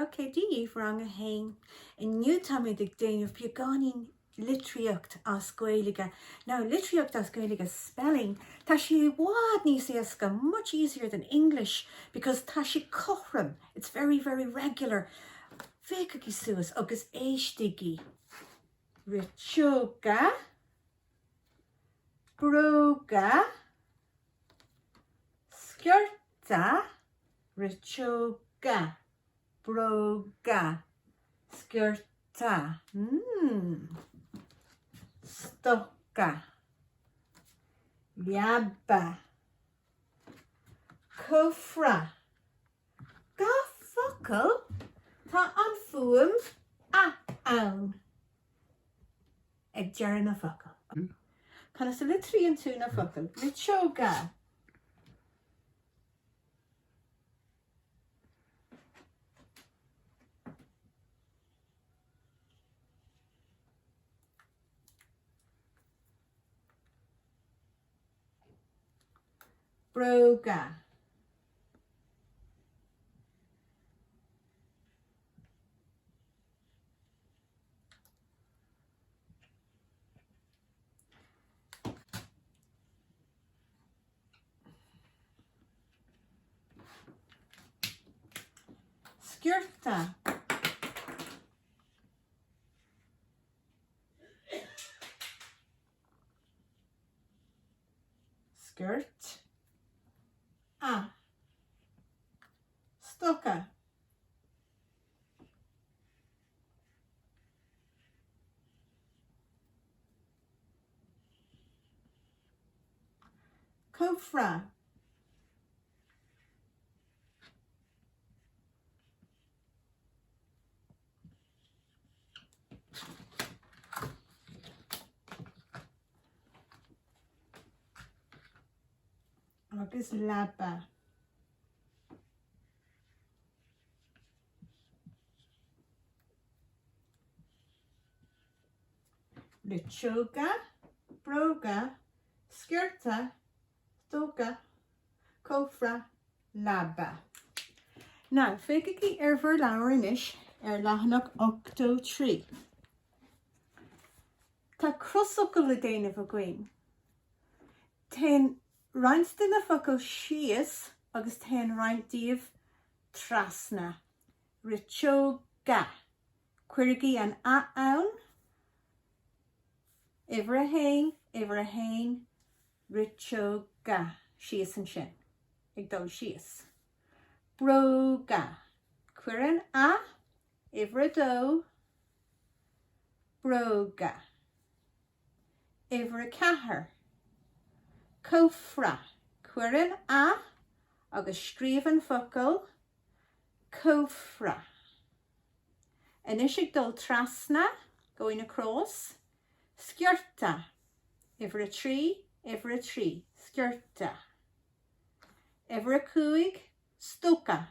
Ok, Dia dhaoibh rang a haon. Inniu táimid ag déanamh beagáinín litríocht as Gaeilge. Now litríocht as Gaeilge spelling, tá sé i bhfad níos éasca, much easier than English because tá sé cothrom, it's very very regular. Féachaigí suas agus éistigí. Riteoga, bróga, sciorta, riteoga, bróga, sciorta, mm, stoca, leaba, cófra. Gach focal, tá an fuaim a ann ag deireadh na focal. Conas a litríonn tú na focail? Riteoga. Bróga. Sciorta. Sciort. A. Stoca. Cófra. Agus leaba. Riteoga, bróga, sciorta, stoca, cófra, leaba. Now, féachaigí ar bhur leabhar anois ar leathanach 83. Tá crosfhocal le déanamh againn. Téann roinnt de na focail síos agus téann roinnt díobh trasna. Riteoga. Cuirigí an A ann. Uimhir a haon, uimhir a haon, riteoga. Síos ansin. Ag dul síos. Bróga. Cuir an A, uimhir a dó, bróga. Uimhir a ceathair. Cófra. Cuir an A agus scríobh an focal cófra. Anois ag dul trasna, going across, sciorta. Uimhir a 3, uimhir a 3, sciorta. Uimhir a 5, stoca.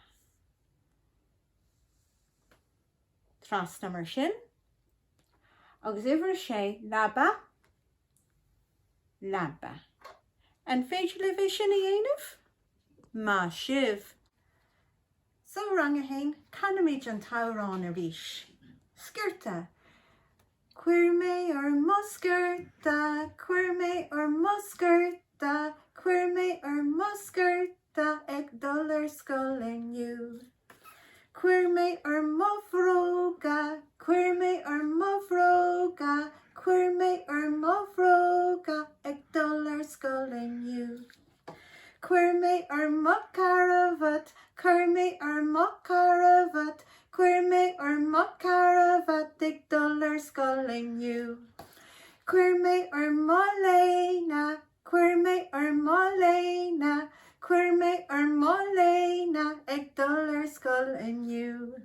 Trasna mar sin. Agus uimhir a 6, leaba, leaba. An féidir libh é sin a dhéanamh? Maith sibh! So, rang a haon, canfaimid an t-amhrán arís. Sciorta! Cuir mé orm mo sciorta, cuir mé orm mo sciorta, cuir mé orm mo sciorta ag dul ar scoil inniu. Cuir mé orm mo bhróga, cuir mé orm mo bhróga, cuir mé orm mo bhróga ag dul ar scoil inniu. Cuir mé orm mo carbhat, cuir mé orm mo carbhat, cuir mé orm mo carbhat ag dul ar scoil inniu. Cuir mé orm mo léine, cuir mé orm mo léine, cuir mé orm mo léine ag dul ar scoil inniu.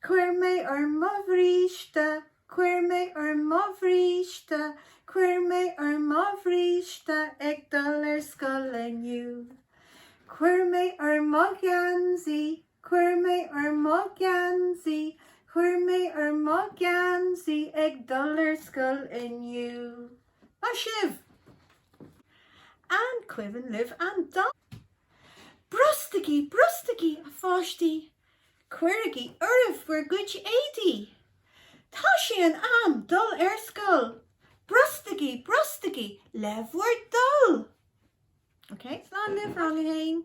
Cuir mé orm mo bhríste, Cuir mé orm mo bhríste, cuir mé orm mo bhríste ag dul ar scoil inniu. Cuir mé orm mo gheansaí, cuir mé orm mo gheansaí, cuir mé orm mo gheansaí ag dul ar scoil inniu. Maith sibh! An cuimhin libh an dán? Brostaigí, brostaigí, a pháistí! Cuirigí oraibh bhur gcuid éadaí! Tá sé in am dul ar scoil! Brostaigí, brostaigí, le bhur dtoil! Ok, slán libh, rang a haon!